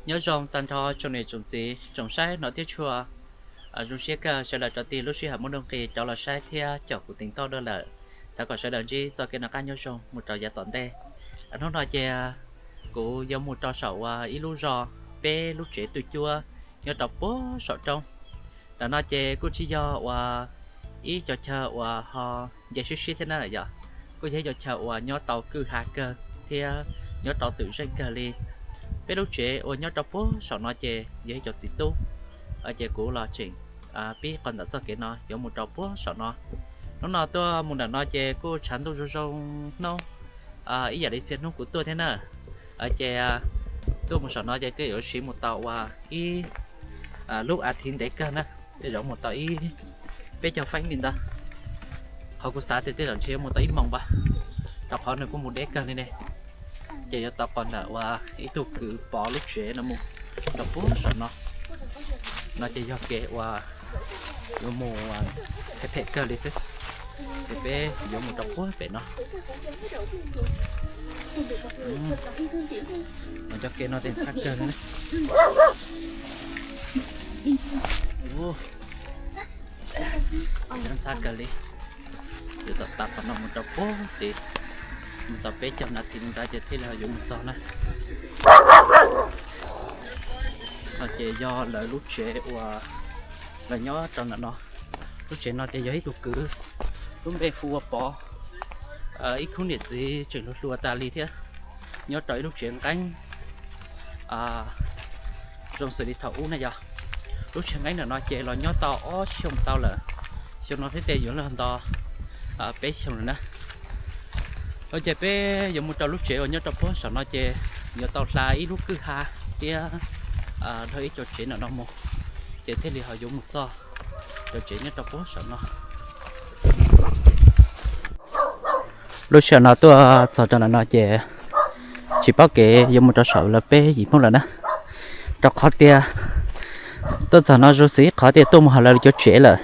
Nyob zoo tag nrho tsoom niam tsoom txiv tsoom saib no thiab tshua. Zoo siab kawg sawv daws rov tig lub sij hawm muaj nuj nqis rov los saib thiab caum kuv teev toj dua lawm. Thov kom sawv daws ntsib txoj kev noj qab nyob zoo mus rau yav tom ntej. Hnub no ces kuv yuav mus rau saum uas ib lub zos, peb lub tsev twj cuab nyob rau puag saum roob. Ntawm no ces kuj tsis yog uas ib co chaw uas ho nce sib sib thiab na yom, kuj yog ib co chaw uas nyob tau kwj ha kawg thiab nyob rau twm zeej kawg li. Peb lub tsev uas nyob rau puag saum no ces yog ib co txiv tub, ces kuv los tseem pib qhov ntawm txoj kev no yuav mus rau puag saum no. Hnub no tuaj mus ntawm no ces kuj tshav ntuj zoo zoo hnub, ib yam li txhia hnub kuv tuaj thiab na. Ces tuaj mus saum no ces tej zaum siv mus tau uas ib lub as thiv ntev kawg na, tej zaum mus tau ib peb caug feeb li ntawd. Qhov kuv xav tias tej zaum ntshe yuav mus tau ib moos npab, rau qhov nws kuj mus deb kawg li ne. Ces yuav tau qhov ntawm uas ib tug kwv pov lub tsev no mus rau puag saum no. No ces yog kev uas yuav mus phem phem kawg li xwb, ces peb yuav mus rau puag pem no. Cov kev no tej ntxhab kawg li. Ntxhab kawg li. Yuav tau tav qhov no mus rau puag tid, mus tau peb caug nas this li ntawd ces thiaj li ho yuav mus txog na. No ces yog lawv lub tsev uas lawv nyob rau ntawm no. Lub tsev no ces yog ib tug kwv lub npe hu ua Pov, ib khub niam txiv tseem hluas hluas tas li thiab, nyob rau ib lub tsev nqeeb zoo xws li thaum ub na yog. Lub tsev nqeeb ntawm no ces los nyob tau ob xyoo tau lawm, xyoo no thiab ces yuav luag nto peb xyoo lawm na. Ces peb yuav mus rau lub tsev uas nyob rau puag saum no ces yuav tau hla ib lub kwj ha thiab dhau ib co tsev ntawm no mus, ces thiaj li ho yuav mus txog cov tsev nyob rau puag saum no. Lub sij hawm no tuaj txog rau ntawm no ces tsis paub kev yuav mus rau saum lawv peb yim Hmoob lawm na, rau qhov tias tuaj txog no zoo xws ib qhov tias tuaj mus hauv lawv cov tsev lawm,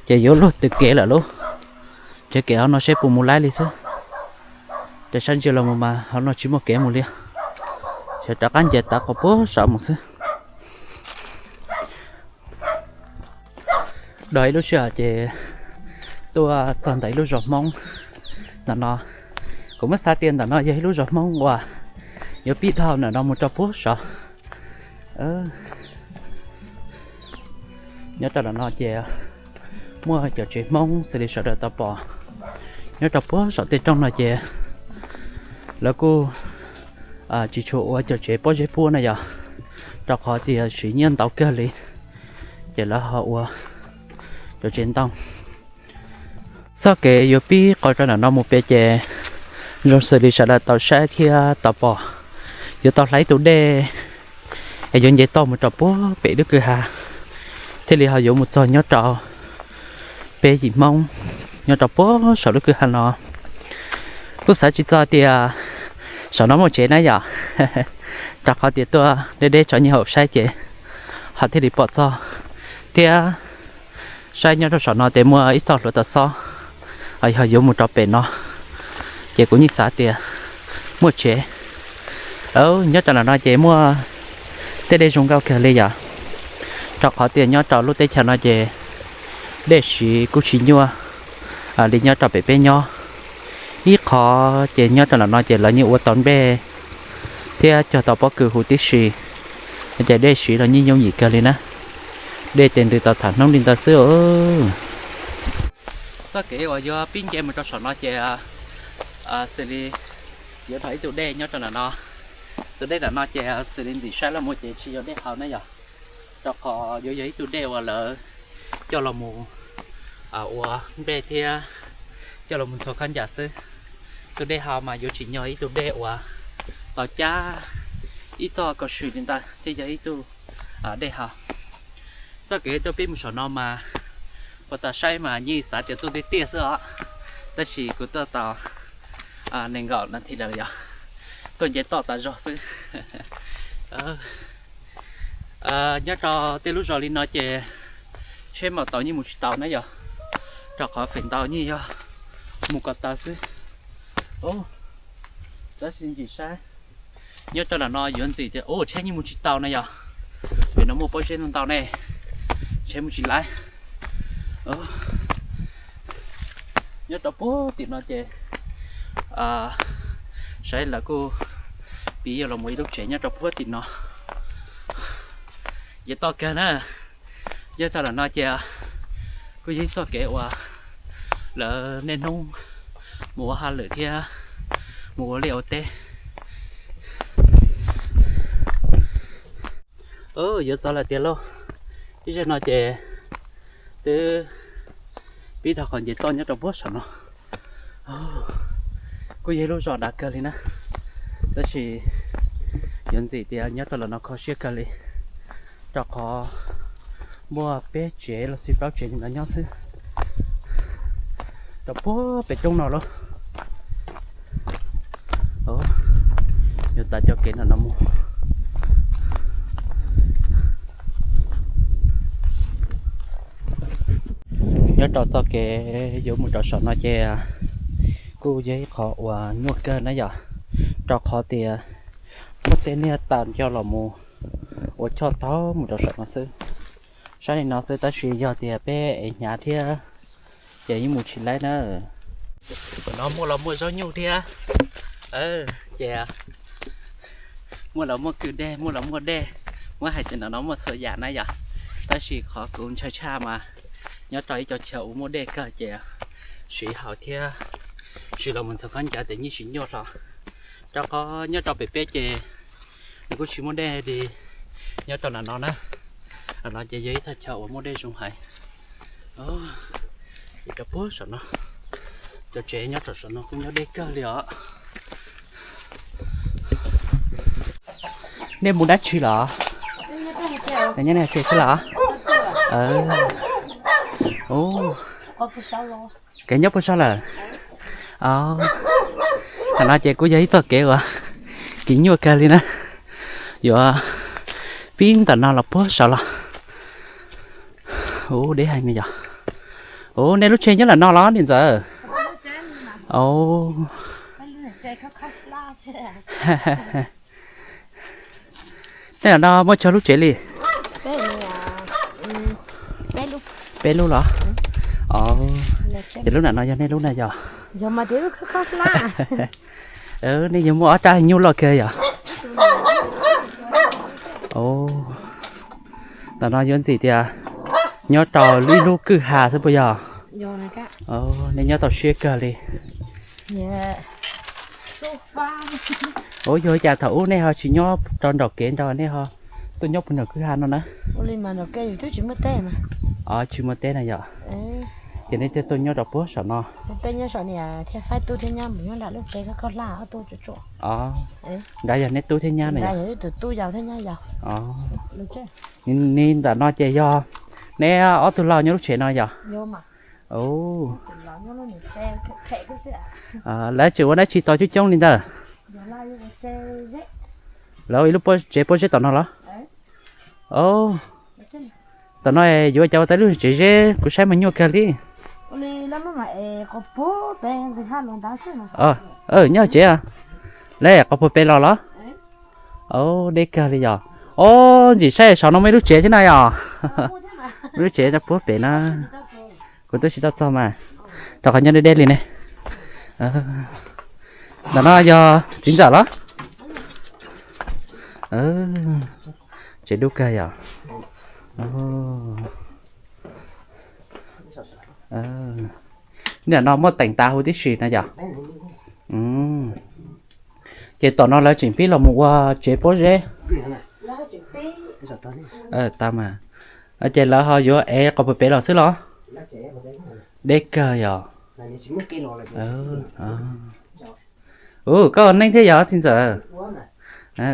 ces yuav luag tws kev lawm lub. Tsev kev hauv no seb puas mus laib li xwb. Ces sab ntsia los mus mas hauv no tsis muaj kev mus li, ces rov qab nce tav qhov puag saum mus xwb. Dhau ib lub sij hawm ces tuaj txog ntawm ib lub zos Hmoob ntawm no. Kuv muab xav tias ntawm no yog ib lub zos Hmoob uas yuav pib dhau ntawm no mus rau puag saud. Nyob rau ntawm no ces muaj cov tsev Hmoob xws li sawv daws tau pom nyob rau puag saum tej roob no ces lawv kuj tsis tshua ua cov tsev pob zeb puab na yog, rau qhov tias siv nyiaj ntau kawg li, ces lawv ho ua cov tsev ntoo. Txoj kev yuav pib qhov rau ntawm no mus pem ces zoo xws li sawv daws tau saib thiab tau pom, yuav tau hla ib tug dej es yuav nce toj mus rau puag pem lub kwj ha, thiaj li ho yuav mus txog nyob rau peb yim Hmoob nyob rau puag saum lub kwj ha no. Kuj xav tsis txog tias saum no muaj tsev na yom, rau qhov tias tuaj deb deb tso nyiaj haum saib ces ho thiaj li pom txog thiab. Saib nyob rau saum no ces muaj ib txoj hlua tau xob, yog yuav mus rau pem no ces kuv yeej xav tias muaj tsev. Nyob rau ntawm no ces muaj tej dej zoo nkauj kawg li yom, rau qhov tias nyob rau lub teb chaws no ces dej siv kuj tsis nyuaj li nyob rau pem peb nyob. Ib qhov ces nyob rau ntawm no ces lawv yeej ua tau npej thiab cog tau pob kws huv tib si, ces dej siv los yeej yooj yim kawg li na. Dej ces ntws tau tham hnub li ntawd xwb. Txoj kev uas yuav pib nce mus rau saum no ces xws li yuav dhau ib tug dej nyob rau ntawm no. Tus dej ntawm no ces xws li ntxim saib los mus ces tsis yog dej haus na yom, rau qhov yuav yog ib tug dej uas lawv coj los mus ua npej thiab coj los mus ntxhua khaub ncaws xwb. Tus dej haus mas yuav tsim nyog ib tug dej uas tau cab ib txoj kaus swm li ntawd thiaj yog ib tug dej haus. Txoj kev tuaj pib mus saum no mas puas tas saib mas yeej xav tias tuaj tiaj tiaj xwb os, tab sis kuv tuaj tau nees nkaum nas this lawm yog, tuaj nce toj tas zog xwb. Nyob rau tej lub zos li no ces tsheb maus taus yeej mus tsis tau na yom, rau qhov feem ntau yeej yog mus ko taw xwb. Tab sis ntxim saib Nyob rau ntawm no yuav ntxim tias ua tsheb yeej mus tsis tau na yog, vim no muaj pob zeb ntau ntau ne, tsheb mus tsis laib. Nyob rau puag tim no ces saib lawv kuj piv yuav los mus ib lub tsev nyob rau puag tim no. Ces toj kawg na, yog rau ntawm no ces kuj yog ib txoj kev uas lawv niaj hnub mus ua hauj lwm thiab mus ua liaj ua teb. Yuav txog lawm tiag lauj. Ib zaj no ces twb pib rau qhov nce toj nyob rau puag saum no. Kuj yog ib lub zos dav kawg li na, tab sis yuav ntxim tias nyob rau lawm no kho siab kawg li, rau qhov muaj peb tsev los sis plaub tsev li ntawd nyob xwb, rau puag pem roob no lauj. Yuav tav cov kev no no mus. Nyob rau txoj kev yuav mus rau saum no ces kuj yog ib qho uas nyuaj kawg na yom, rau qhov tias muaj tej niag tawm nco los mus ua choj taug mus rau saum no xwb. Sab li no xwb tab sis yog tias peb ev hnyav thiab ces yeej mus tsis laib na. Tam no muaj los muaj zaub nyuj thiab, ces muaj los muaj kwj dej, muaj los muaj dej, muab hais tias ntawm no muaj txhua yam na yom. Tab sis qhov kuv ntshai tshaj mas nyob rau ib co chaw uas muaj dej kawg ces siv haus thiab siv los mus ntxhua khaub ncaws ces yeej tsis nyuaj hlo, rau qhov nyob rau pem peb ces nws kuj tsis muaj dej li nyob rau ntawm no na. Ntawm no ces yog ib thaj chaw uas muaj dej zoo heev. Ces rau puag saum no, cov tsev nyob rau saum no kuj nyob deb kawg li os. Nej mus dab tsi los? Nyob nej tsev xwb los? Kev nyob puag saud lawm. Thaum no ces kuj yog ib txoj kev uas kev nyuaj kawg li na. Yuav pib ntawm no los puag saud los. Ub, deb heev ne yog. Ub, nej lub tsev nyob ntawm no los niam ntxawm? Nej ntawm no muaj tsawg lub tsev li? Peb lub los? Ces lub ntawm no yog nej lub na yog? Nej yuav muaj ob rab nyuj loj kawg yog? Ntawm no yuav ntxim tias nyob rau ib lub kwj ha xwb puas yog? Nej nyob tau siab kawg li. Ub, yog cas thaum ub nej ho tsis nyob rau nraum kev nrau, nej ho tuaj nyob puag nram kwj ha no na? Tsis muaj teb na yog? Ces nej thiaj tuaj nyob rau puag saum no. Nrad yog nej tub thiab nyab na yog? Ni ntawm no ces yog neb ob tug laus nyob lub tsev no yog? Lawv tseem ua dab tsi tos coob coob li ntawd? Lawv ua ib lub tsev pob zeb tom no los? Tom no yuav ua cas ua tau lub tsev zeb, kuv saib mas nyuaj kawg li. Nyob tsev, lawv qhov puag pem los los? Deb kawg li yog. Ob, ntxim saib saum no muaj ib lub tsev thiab na yog? Muaj lub tsev rau puag pem na. Kuv twb tsis tau txog mas, rau qhov nyob deb deb li ne. Ntawm no yog txiv ntxawm los? Tsev dub kawg yog. Nim no muaj teem tav huv tib si na yog? Ces tom no lawv tseem pib los mus ua tsev pob zeb. Tau mas. Ces lawv ho yuav ev qhov puag pem los xwb los? Deb kawg yog. Ub, koj ua neeb thiab yog txiv ntxawm?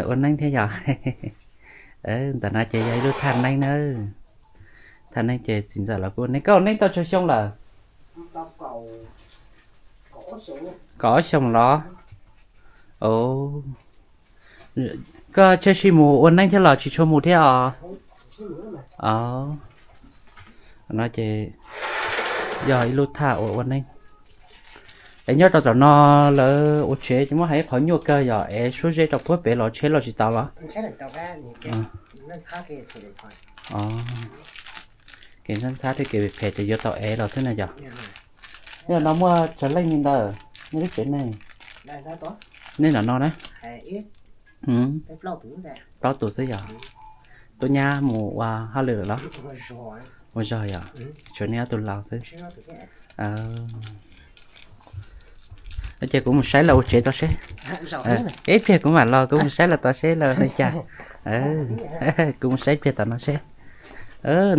Ua neeb thiab yog. Ntawm no ces yog ib lub thaj neeb na. Thaj neeb ces txiv ntxawm los kuj ua neeb. Koj ua neeb tau tsawg xyoo lawm? Kaum ob xyoo los? Koj tshwm sim mus ua neeb thiab los tsis tshua mus thiab os? No ces yog ib lub thaj uas ua neeb. Es nyob rau tom no lawv ua tsev ces muab hais ib qhov nyuaj kawg yog es suab zeb rau puag pem los tsheb los tsis tau los? Kev ntxhab ntxhab thiab kev phem phem ces yuav tau ev los xwb na yog. Nej no muaj tsawg leej li ntawd, nej lub tsev neeg? Nej no no na? Plaub tus xwb yog. Tub nyab mus ua hauj lwm lawm los? Ua zog yog, tshuav nej ob tug laus xwb. Ces kuv mus saib lawv ua tsev tod seb. Ib pliag kuv mam los kuv mus saib lawv tod seb lawv li cas. Kuv mus saib ib pliag tom no seb.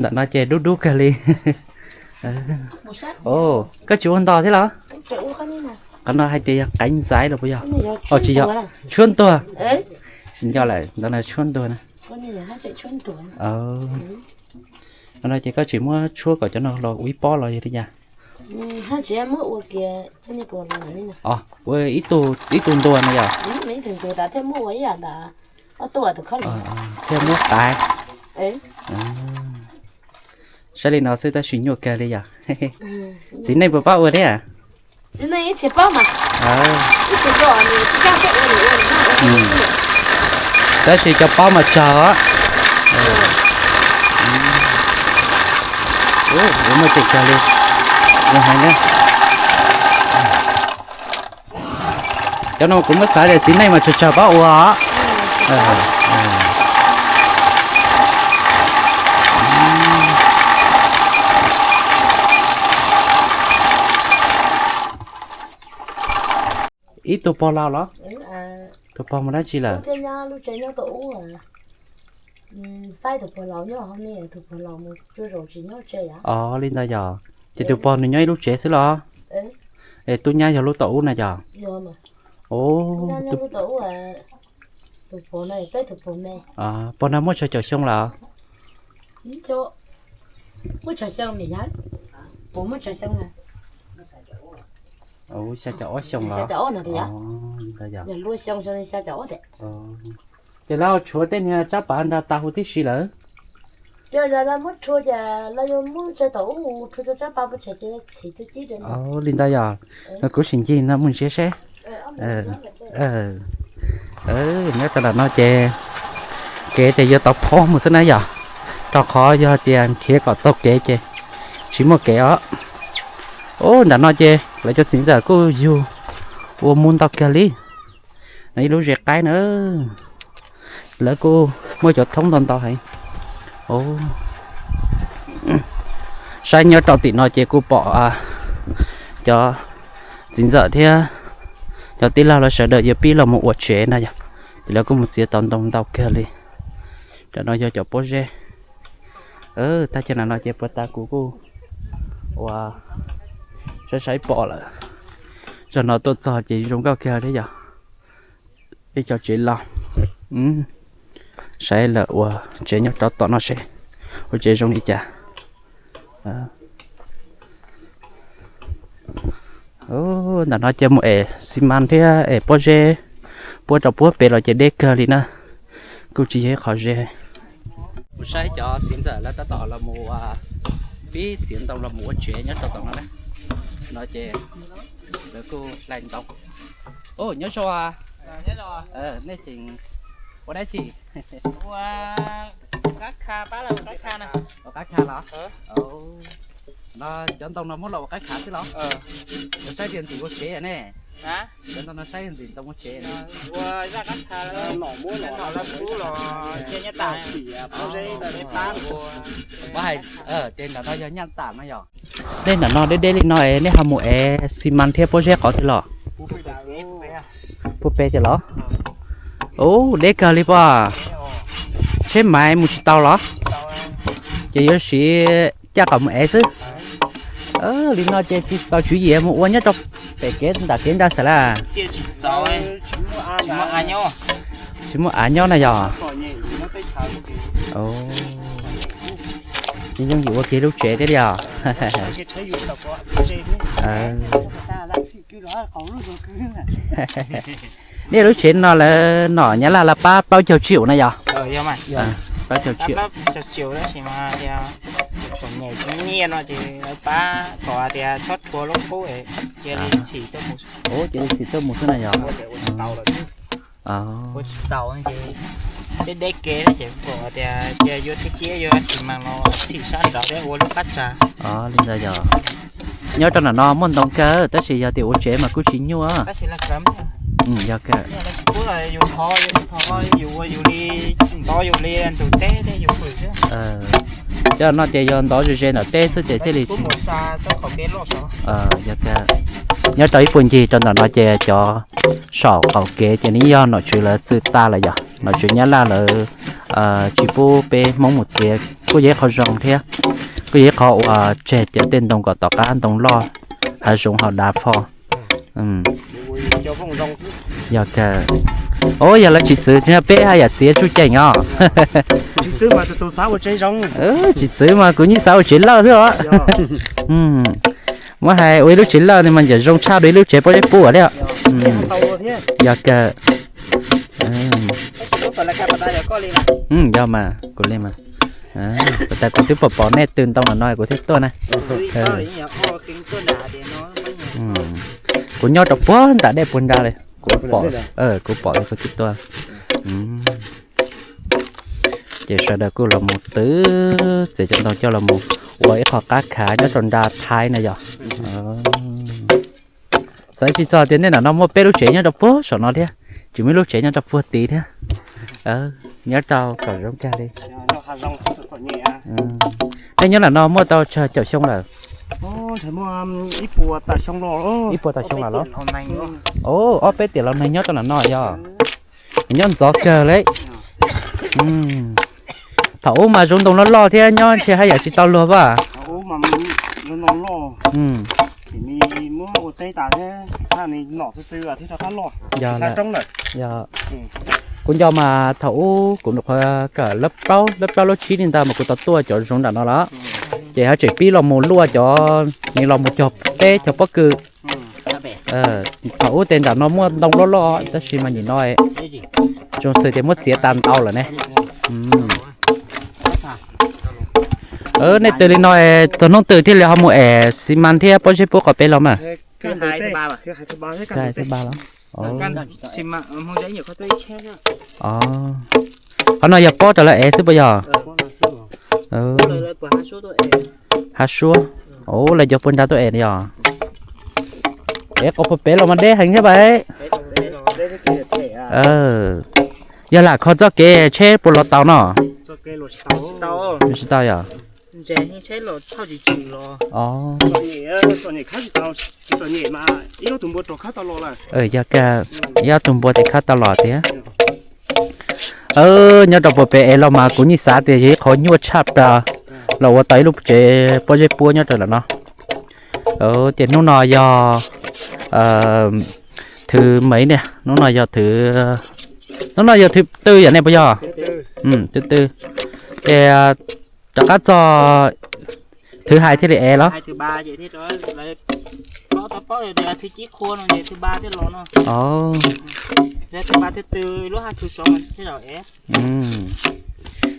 Ntawm no ces dub dub kawg li. Koj tsis ua nto thiab los? Qhov no hais tias yog qaiv ntxaiv los puas yog? Os tsis yog, tshuab ntuag. Tsis nco lawm, ntawm no tshuab ntuag na. Qhov no ces koj tsis muab tshuab kom cov no los ua ib pob los yog li cas? Os, ua ib tug ntuag no yog? Thiaj muab qav. Saib li no xwb tab sis nyuaj kawg li yog. Txiv neej puas paub ua thiab? Tab sis cov paub mas tsawg os. Muaj ceg kawg li. Cov no kuv muab xav tias txiv neej mas tsawg tsawg paub ua. Ib tug pog laus los? Tus pog mus dab tsi lawm? Os, li ntawd yog. Ces tus pog nws nyob ib lub tsev xwb los? Es tub nyab yog lub tom ub na yog? Pog no muaj tsawg caum xyoo lawm? Xya caum ob xyoo los? Ces lawv tshuav tej niag tsab pav nrog tas huv tib si lawm? Li ntawd yog, kuv sim ncig no mus ntsia seb. Nyob rau ntawm no ces kev ces yuav tau phob mus xwb na yog, rau qhov yog tias khiav kom tau kev ces tsis muaj kev os. Ub, nram no ces lawv cov txiv ntxawm kuj yug ua muag ntau kawg li. No ib lub zes qaib na, lawv kuj muaj cov thoob ntau ntau heev. Saib nyob rau tim no ces kuj pom cov txiv ntxawm thiab cov tij laug lawv sawv daws yuav pib los mus ua tsev na yog, ces lawv kuj mus txiav tau ntoo ntau kawg li. Tam no yog cov pob zeb. Tag kis no ces puag ta kuv kuj ua saib saib pom lawm. Zog no tuaj txog ces zoo nkauj kawg thiab yog. Ib co tsev los, saib lawv ua tsev nyob rau tom no seb ua tsev zoo li cas. Ntawm no ces mus ev xi mas thiab ev pob zeb puab rau puab pem los ces deb kawg li na, kuj tsis yog ib qho ze. Kuv saib cov txiv ntxawm lawv tab tom los mus pib txiav ntoo los mus ua tsev nyob rau tom no na. No ces lawv kuj hlais ntoo. Nyob zoo, nej tseem ua dab tsi? Ua qab kha los? No cov ntoo no muab los ua qab kha xwb los? Saib tias ntxim ua tsev ne. Cov ntoo no saib ntxim ntoo ua tsev. Ua zaj qab kha, nom lawv pub los cia nyob tas. Ua, ces nram no yog nyaj tam no yog. Nej nram no deb deb li no es nej ho mus ev xi mas thiab pob zeb qhov twg los? Puag pem tiag los? Ub, deb kawg li pob. Tsheb maiv mus tsis tau los? Ces yuav siv caj qhov mus ev xwb. Li no ces tsis tau tswv yim mus ua nyob rau pem kev nram kev ntag xav lawm. Tsis muaj av nyob na yog. Ces yooj yim ua kiag lub tsev thiab li os. Nej lub tsev no lawv nom Nyab Laj lawv pab plaub caug tsiaum na yog? Plaub caug tsiaum. Txom nyem tsis muaj nyiaj no ces lawv pab kom hais tias txhob rhuav lub qub, cia li txhim tuaj mus, cia li txhim tuaj mus xwb na yog? Ua tsis tau lawm, ua tsis tau ces deb deb kev ces kom tias cia yuav thiab cia yuav xi mas los txhim sab nraud thiab ua lub qab tsa. Li ntawd yog. Nyob rau nram no muaj ntoo kawg tab sis yog tias ua tsev mas kuj tsis nyuaj. Yog kawg. Cov no ces yog ntov ze ze ntawm teb xwb ces thiaj li tsis. Yog kawg. Nyob rau ib puag ncig rau ntawm no ces cov saum qaum kev ces nws yog nom tswv lawv txwm tas lawm yog nom tswv Nyab Laj lawv tsis pub peb Hmoob mus txiav, kuj yog ib qho zoo thiab, kuj yog ib qho uas tseg cov tej ntoo kom tom qab ntoo loj, hav zoov hav dav fo. Yog kawg. Os, yog lawv tsis txwv peb haj yam txiav tsuj ceem os. Tsis txwv mas kuv yeej xav ua tsev lawj xwb os. Muab hais ua ib lub tsev lawj no mas ntawm zoo tshaj dua ib lub tsev pob zeb puab li. Yog kawg. Yog mas kuv li mas, tas kuv twb pom pom nej tw ntoo no kuv thiaj tuaj na. Kuv nyob rau puag nram dej puag nrag li, kuv pom, kuv pom li kuv thiaj tuaj. Ces sawv daws kuj los mus twv txiav cov ntoo coj los mus ua ib qho qab khav nyob rau nram Thaib na yog. Xav tsis txog tias nej nram no muaj peb lub tsev nyob rau puag saum no thiab, tsis muaj ib lub tsev nyob rau puag tid thiab. Nyob rau kom zoo kawg li. Nej nyob nram no muaj tau tsawg caum xyoo lawm? Ib puas tawm xyoo lawm los? Ob peb tiam laus neeg nyob rau nram no yog. Nyob ntxov kawg li. Thaum ub mas zoov ntoo loj loj thiab nyob ntshe haj yam tsis tau luag vaj. Kuv nco mas thaum ub kuv nyuam qhuav kawm lab plaub lab tsib li ntawd mas kuv tau tuaj cov zoov nram no lawm. Ces haj tseem pib los mus luaj cov, nws los mus cog peb cog pob kws. Thaum ub tes nram no muaj ntoo loj loj tab sis mas nim no zoo xws tias muab txiav tas ntau lawm ne. Nej twg li no, txog hnub twg thiaj li ho mus ev xi mas thiab pob zeb puab qhov peb los mas? Qhov no yog pob rau lawv ev xwb puas yog? Hav suab. Lawv cov puag nrag tuaj ev yog? Ev qhov puag pem los mas deb heev thiab pais. Yog lam kho txoj kev tsheb puas los tau no? Tsis tau yog? Yog kag, ib ob tug npua ces khab tau los tiag. Nyob rau puag pem ev los mas kuv yeej xav tias yog ib qhov nyuaj tshaj plaws los ua tau ib lub tsev pob zeb puab nyob rau lawm no. Ces hnub no yog thwv me ne, hnub no yog thwv, hnub no yog thwv twg yom nej puas yog? Thwv twg? Ces rov qab txog thwv hais thiaj li ev los?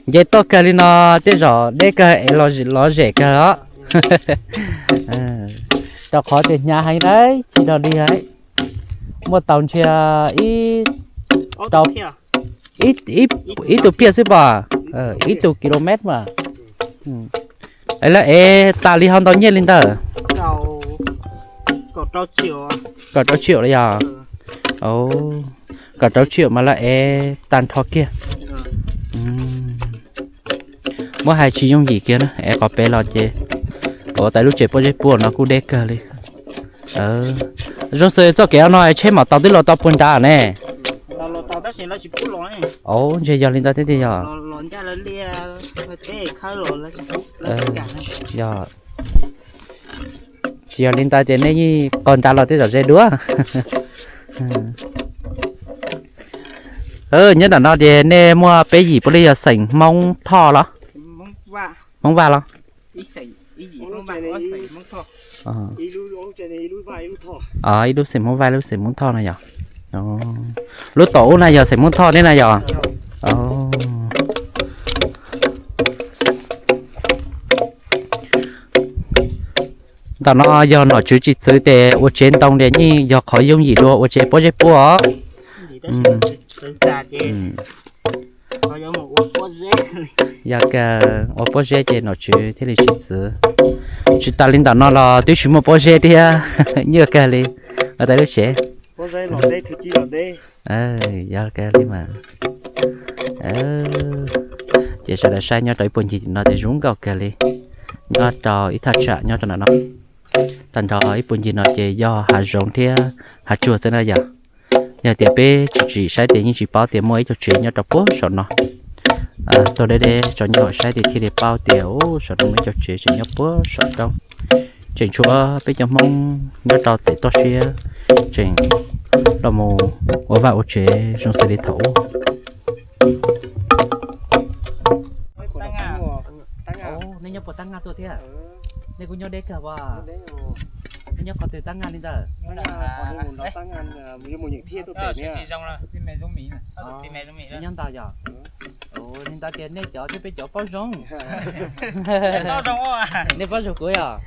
Nce toj kawg li no, tej zaum deb kawg ev los zem kawg os. Rau qhov tias hnyav heev lawm tsis dog dig. Muaj tau ntshe ib, ib tug phiaj xwb pom, ib tug kilomet mas. Es lawv ev tas li ho ntau nyiaj li ntawd? Kaum rau tsiaum li yog? Kaum rau tsiaum mas lawv ev tag nrho kiag. Muab hais tsis yooj yim kiag na, ev qhov pem los ces ua tau lub tsev pob zeb puab no kuj deb kawg li. Zoo xws txoj kev no tsheb mam tau twb los tau puag nrad ne. Ntshe yog li ntawd thiab tiag yog. Yog, tsis yog li ntawd ces nej yeej qaug nrad los tej zaum ze dua. Nyob nram no ces nej muaj peb yim puav leej yog xeem Hmoob Thoj los? Hmoob Vaj los? Ib lub xeem Hmoob Vaj, lub xeem Hmoob Thoj no yog? Lub tom ub na yog xeem Hmoob Thoj thiab na yog? Tam no yog nom tswv tsis txwv tes ua tsev ntoo tias yeej yog qhov yooj yim dua ua tsev pob zeb puab os. Yog kawg ua pob zeb ces nom tswv thiaj li tsis txwv. Tsis tas li ntawm no los twb tsis muaj pob zeb thiab, nyuaj kawg li. Ua tas lub tsev. Yog kawg li mas. Ces sawv daws saib nyob rau ib puag ncig no ces zoo nkauj kawg li. Nyob rau ib thaj tsam nyob rau ntawm no. Tag nrho ib puag ncig no ces yog hav zoov thiab hav tsuag xwb na yom. Yog tias peb tsis tsim saib ces yeej tsis paub tias muaj ib co tsev nyob rau puag saum no. Tuaj deb deb tso nyob hauv saib tias thiaj li paub tias ub saum no muaj ib co tsev tseem nyob puag saum roob. Tseem tshuav peb cov Hmoob nyob rau tes toj siab tseem los mus ua vaj ua tsev zoo xws li thaum ub. Nej nyob puag tab naj tuaj thiab? Nej kuj nyob deb kawg as. Nej nyob qhov twg tab naj li ntawd? Nyob ntag yog. Li ntawd tias nej cov thiab peb cov paub zoo. Nej paub zoo kuv yog?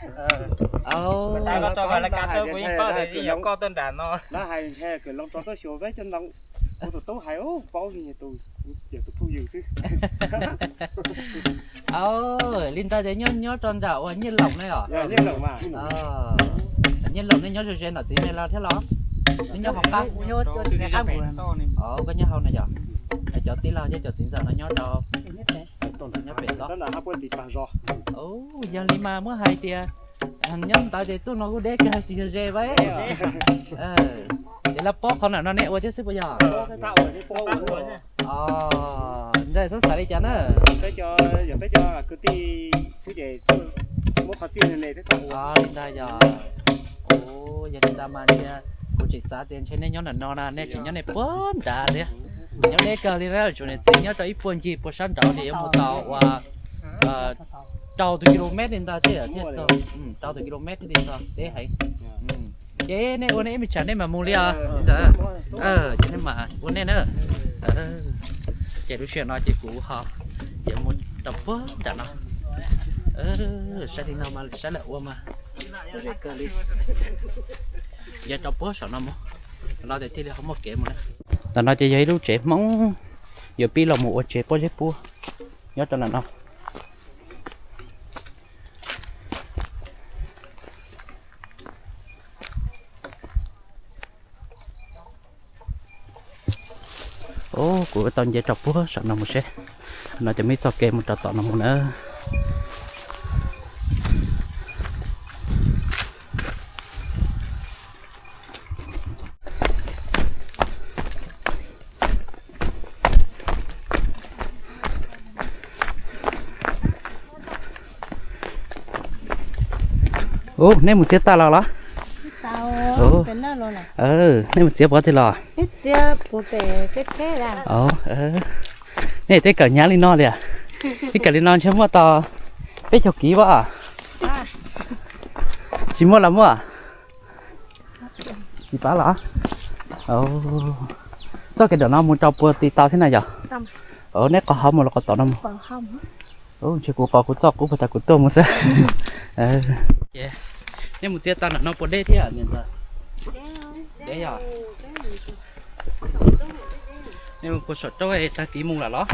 Li ntawd tias nyob nyob rau nram uas Nyiaj Loos na yom? Nyiaj Loos nej nyob ze ze nom txiv me los thiab los? Nej nyob hauv qab? Koj nyob hauv na yom? Cov tij laug thiab cov txiv ntxawm no nyob rau, nyob pem tod. Yog li mas muab hais tias nyob ntawd ces tuaj no kuj deb kawg tsis yog ze vaj. Ces lawv paub qhov ntawm no nej ua thiab xwb puas yog? Ntawd xav xav li cas na? Li ntawd yog. Yog li ntawd mas ntshe kuv tseem xav tias ntshe nej nyob nram no na, nej tseem nyob nej puag nrad thiab. Nyob deb kawg li na, tsuas niam txiv nyob rau ib puag ncig puag sab nraud ces yuav mus tau ua rau tus kilomet li ntawd thiaj li txog, rau tus kilomet thiaj li txog deb heev. Ces nej ua nej ib me tsam nej mam mus li os. Ces nej mam ua nej na. Ces lub sij hawm no ces kuv ho yuav mus rau puag nram no. Saib li no mas saib lawm ua mas ze kawg li. Yog rau puag saum no mus, no ces thiaj li ho muaj kev mus na. Ntawm no ces yog ib lub tsev Hmoob yuav pib los mus ua tsev pob zeb puab nyob rau ntawm no. Kuv tau nce rau puag saum no mus seb, no ces muaj ib txoj kev mus rau tom no mus na. Ub, nej mus txiav tag los los? Nej mus txiav puas twg los? Nej tej kawm hnyav li no li, tej kawm li no ntshe muaj tau peb caug kiv as. Tsis muaj los muaj? Tsis paub los? Txoj kev nram no mus rau puag tid tau thiab na yog? Nej qhov hauv mus los qhov tom no mus? Ntshe kuv qhov kuv txoj qub puag tas kuv tuaj mus xwb. Nej mus txiav tag nram no puas deb thiab niam ntxawm? Deb yog. Nej mus puag saum roob tag kis mus lawm los?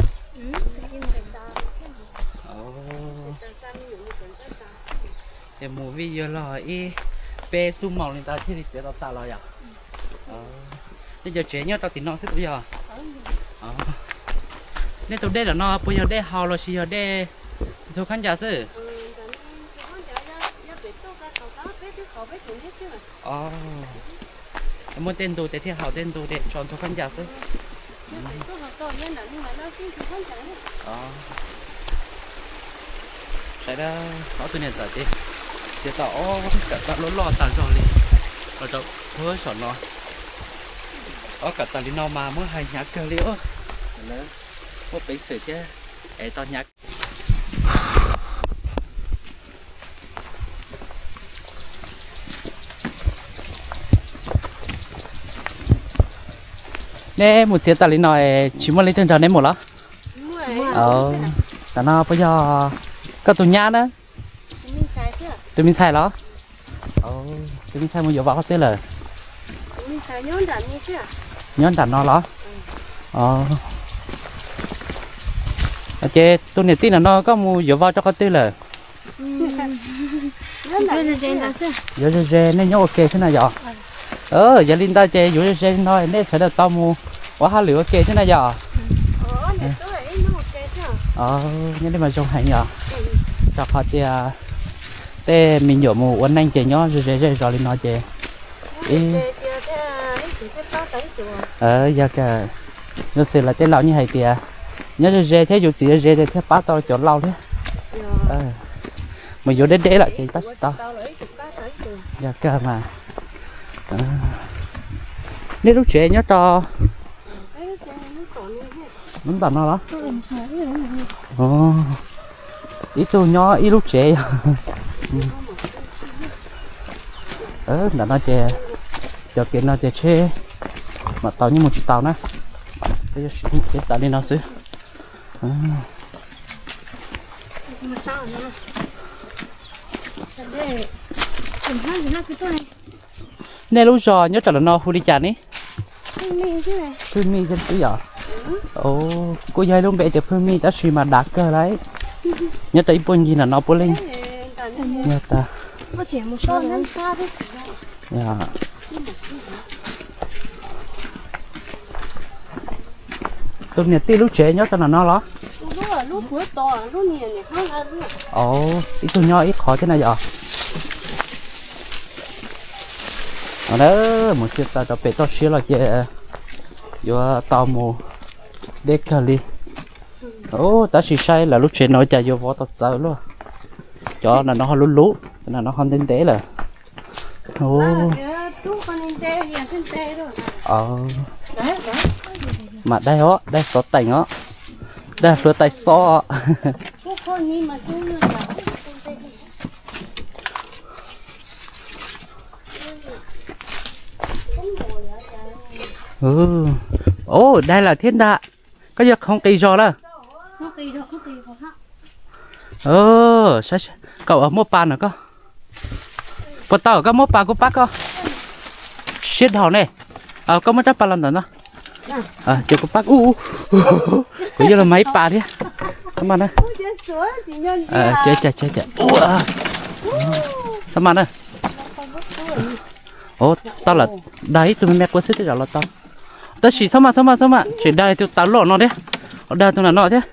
Ces mus vij yog los ib peb xuab moos li ntawd thiaj li txiav tau tas los yom? Nej cov tsev nyob rau tim no xwb puas yog? Nej tus dej lawm no puas yog dej haus los sis yog dej ntxhua khaub ncaws xwb? Muaj tej ntu ces thiaj haus, tej ntu ces tso ntxhua khaub ncaws xwb. Saib, ob tug niam ntxawm ces txiav tau ob kawm tag loj loj tag zog li los rau puag saum no. Ob kawm tag li no mas muab hais hnyav kawg li os. Muaj peev xwm thiab es tau hnyav. Neb mus txiav tas li no tsis muaj leej twg nrog neb mus los? Tam no puas yog koj tus nyab na? Tus me ntxhais los? Tus me ntxhais mus yuav vauv qhov twg lawm? Nyob nram no los? Ces tus niam tij nram no koj mus yuav vauv rau qhov twg lawm? Yuav ze ze, nej nyob ua ke xwb na yom? Yog li ntawd ces yuav ze ze li no nej sawv daws tau mus ua hauj lwm ua ke xwb na yom? Nyob li mas zoo heev yom? Rau qhov tias tej me nyuam mus ua neej ces nyob ze ze zej zos li no ces yog, yus xws lawv tej laus yeej hais tias nyob ze ze thiab yus txiv ze ze ces thiaj pab tau cov laus thiab. Mus yuav deb deb lawm ces pab tsis tau. Yog kawg mas. Nej lub tsev nyob rau lub ntam no los? Ib tug nyob ib lub tsev yog. Ntawm no ces cov kev no ces tsheb mam tau nyob mus tsis tau na. Peb yuav siv kev tawm li no xwb. Nej lub zos nyob rau ntawm no hu li cas ne? Phwj Mij thiab xwb yom? Kuj yog ib lub npe tias Phwj Mij tab sis mas dav kawg lauj. Nyob rau ib puag ncig ntawm no puav leej yog tas. Tus niam tij lub tsev nyob rau ntawm no los? Ib tug nyob ib qho thiab na yom? Mus tsis tau rau pem toj siab los ces yuav tau mus deb kawg li. Tab sis saib lawv lub tsev no cas yuav vov tau txawv luaj. Cov ntawm no ho luv luv, cov ntawm no ho ntev ntev lawm. Mam daig os, daig xov teem os, daig hluav taig xov. Daig lawm thiab ntag. Koj yog khoov qis zog lawm. Koj muab pas no koj. Puas tau koj muab pas kuv pab koj. Siab dhau ne. Koj muab rab pas los ntawm no. Ces kuv pab, kuv yuav los mag ib pas thiab. Xab mas na. Xab mas na. Tau lawm, daig ib tug me me quav xwb tej zaum los tau. Tab sis xab mas, xab mas, xab mas, tseem daig tus taw loj no thiab. Daig tus no thiab.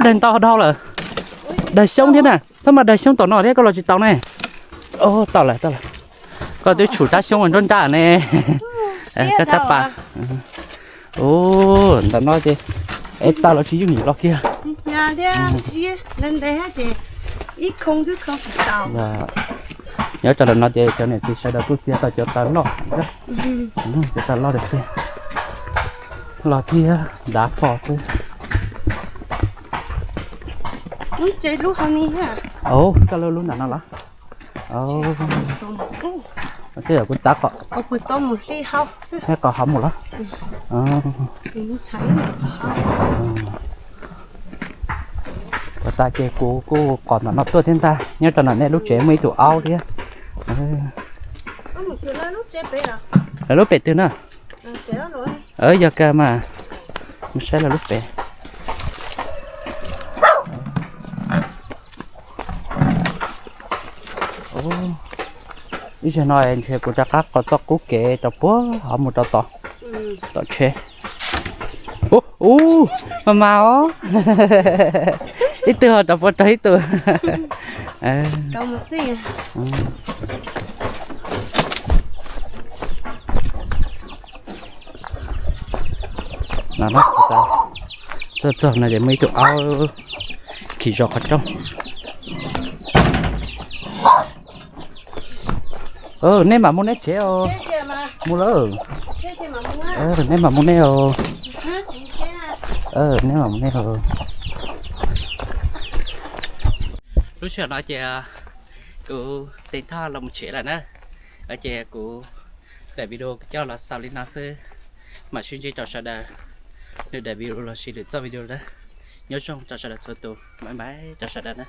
Daig ntau dhau lawm. Daig xyoob thiab na, xab mas daig xyoob tom no thiab koj los tsis tau ne. Tau lawm, tau lawm. Koj twb tshum rab xyoob nruab nrab ne. Koj rab pas. Ntawm no ces es tau los tsis yooj yim los kiag. Nyob rau ntawm no ces cov niam txiv sawv daws kuj txiav tau cov taw loj, cov taw loj tiag tiag, los thiab dav fo xwb. Koj lub lub ntawm no los? Tej zaum kuv tav kom, qhov hauv mus los? Ua tas ces kuv kuj qos ntawm no tuaj thiab ntag. Nyob rau ntawm nej lub tsev muaj ib tug aub thiab. Lawv lub pem twg na? Yog kawg mas, mus saib lawv lub pem. Ib zaug no ntshe kuv rov qab qos txoj qub kev rau puag hauv mus rau tod, tom tsheb. Ub, mas mas os. Ib tug ho rau puag rau ib tug. Txog txog no ces muaj ib tug aub khi zos qhov rooj. Nej mam mus nej tsev os. Mus lawm. Nej mam mus nej os. Nej mam mus nej os. Lub sij hawm no ces kuv Teev Thoj los mus tsev lawm na. Ces kuv daim video coj los xaus li no xwb. Mam sib ntsib rau sawv daws lwm daim video los sis lwm txoj video na. Nyob zoo rau sawv daws txhua tus, bye bye rau sawv daws na.